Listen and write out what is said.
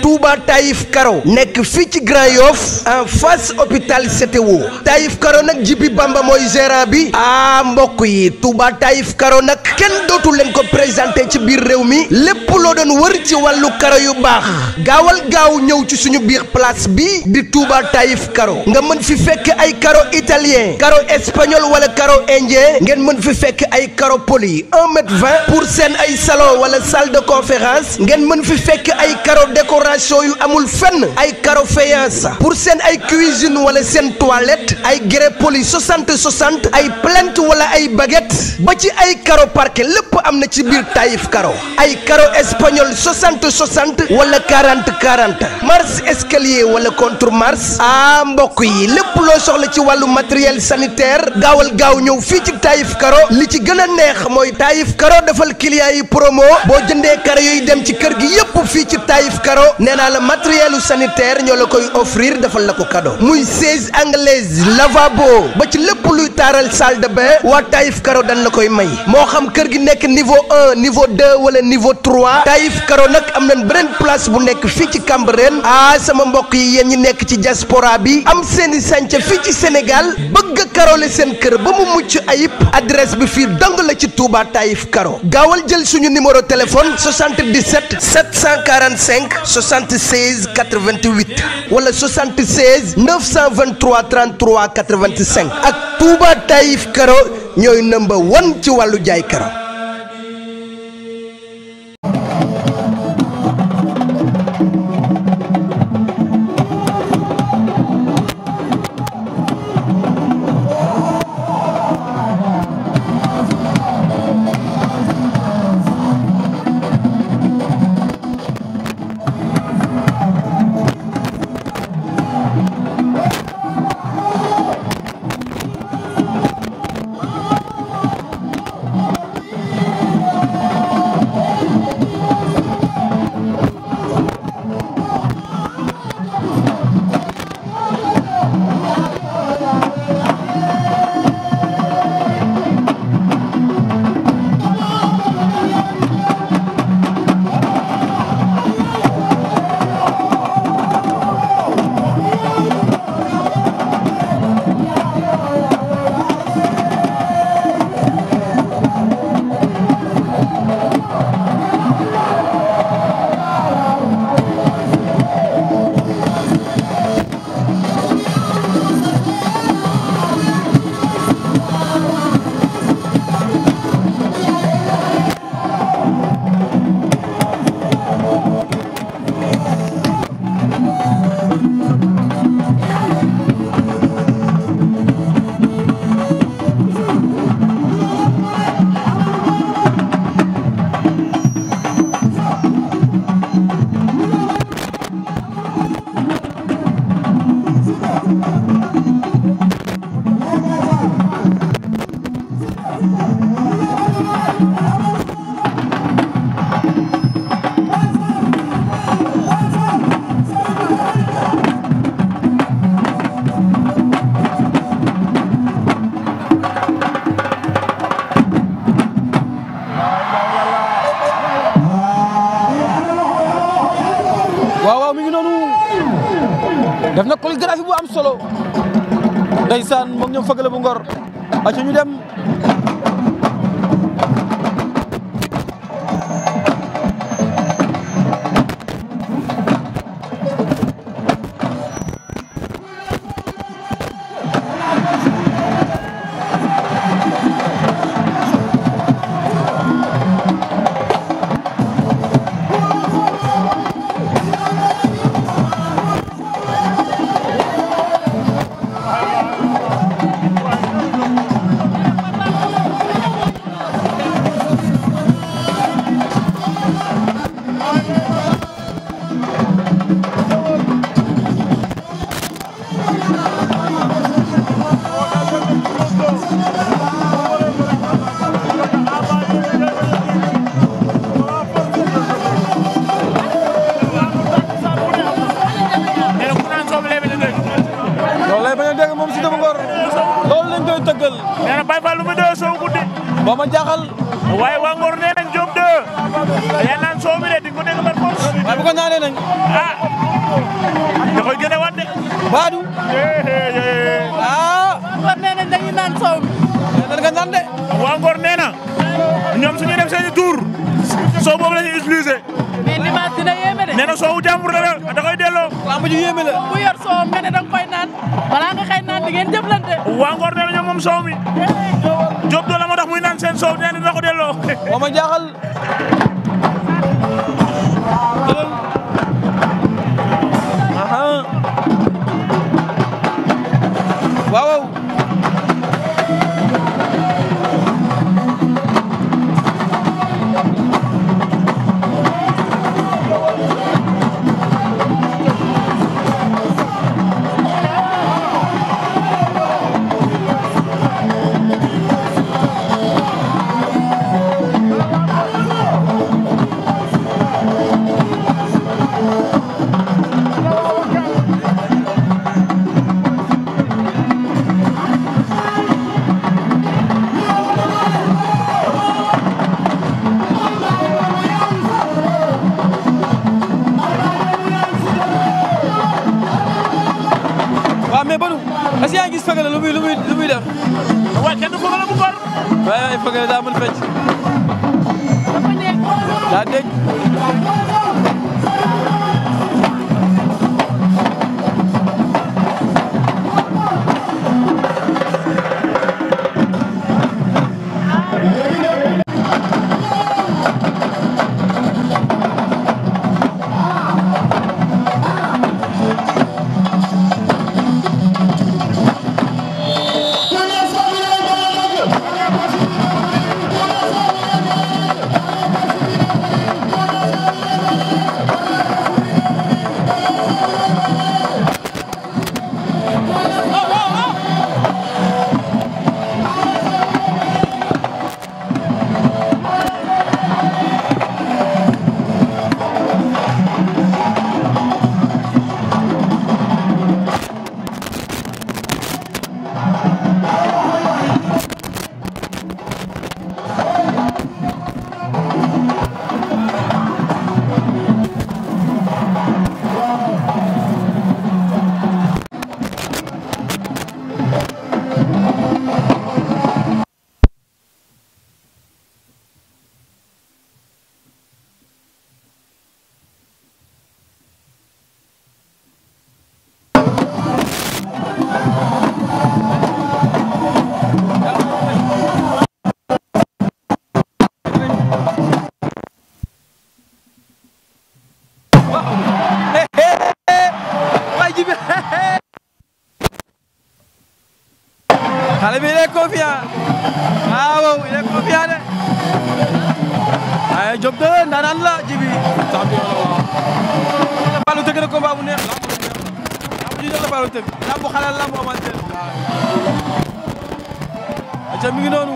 Touba Taïf Karo nekk fii ci Grand Yoff en face hôpital CTO Taïf Karo nag Jibi Bamba mooy gérant bi mbokk yi Touba Taïf Karo nag kenn dootu leen ko présenté ci biir réew mi lépp loo doon wër ci wàllu karo yu baax gaawal gaaw ñëw ci suñu biir place bi di Touba Taïf Karo nga mën fi fekk ay karo italien karo espagnol wala karo indien ngeen mën fi fekk ay karo poli 1,20 m pour seen ay salon wala salle de conférence ngeen mën fi fekk ay karo décoration yu amul fenn ay karo faïence pour seen ay cuisine wala seen toilette ay grès poli 60 ay plinthe wala ay baguette ba ci ay karo parquet lépp am na ci biir Taïf Karo ay karo espagnol 60 wala 40 marche escalier wala contre marche mbokk yi lépp loo soxla ci wàllu matériel sanitaire gaawal gaaw ñëw fii ci Taïf Karo li ci gën a neex mooy Taïf Karo defal client yi promo boo jëndee karo yooyu dem ci kër gi yépp fii ci Taïf Karo nee naa la matériel sanitaire ñoo la koy offrir defal la ko cadeau muy siège anglaise lavabo ba ci lépp luy taaral salle de bain waa Taïf Karo dañ la koy may moo xam kër gi nekk niveau 1 niveau 2 wala niveau 3 Taïf Karo nag am nañ beneen place bu nekk fii ci Cambérène sama mbokk yi yéen ñi nekk ci diaspora bi am seeni sànca fii ci Sénégal bëgg a karole seen kër ba mu mucc ayib adresse bi fii dong la ci Touba Taïf Karo gaawal jël suñu numéro téléphone 77 745 76 88 wala 76 923 33 85 ak Touba Taïf Karo ñooy number 1 ci wàllu jaay karo. waaw mi ngi noonu def na chorégraphie bu am solo ndeysaan moom ñoom fëgale bu ngor aca ñu dem moo ma jaaxal. waaye waa Ngor nee nañ Diop 2 dañuy naan soow mi de di ko dégg par force. waaye bu ko naanee nañ. ah da koy gën a wan de. Baadu. ah. Ngor nee nañ dañuy naan soow mi. nee nga naan de. waa Ngor nee na ñoom su ñuy def seen i tour soow boobu la ñuy utiliser. mais dimanche dina yéeme de. nee na soowu jàmbur la da koy delloo. lamb ji yéeme la. bu yor soow nga ne danga koy naan balaa nga xëy naan di ngeen jëflante. waa Ngor nee na ñoom moom soow mi. Diop 2 la moo tax muy naan seen soow nee na dina ko delloo. moo ma jaaxal. waaw. mais Badou est-ce que yaa ngi gis Feugeuleu lu muy def. waaye kenn du Feugeuleu bu Ngor. waaye Feugeuleu daa mën fecc. daa dégg. xale bi il est confiant waaw il est confiant de waaye Diop 2 ndaanaan la jibi champion la waaw Fallou tëgg na combat bu neex lamb ji la Fallou tëgg lamb xalal lamb amateur waaw aca mi ngi noonu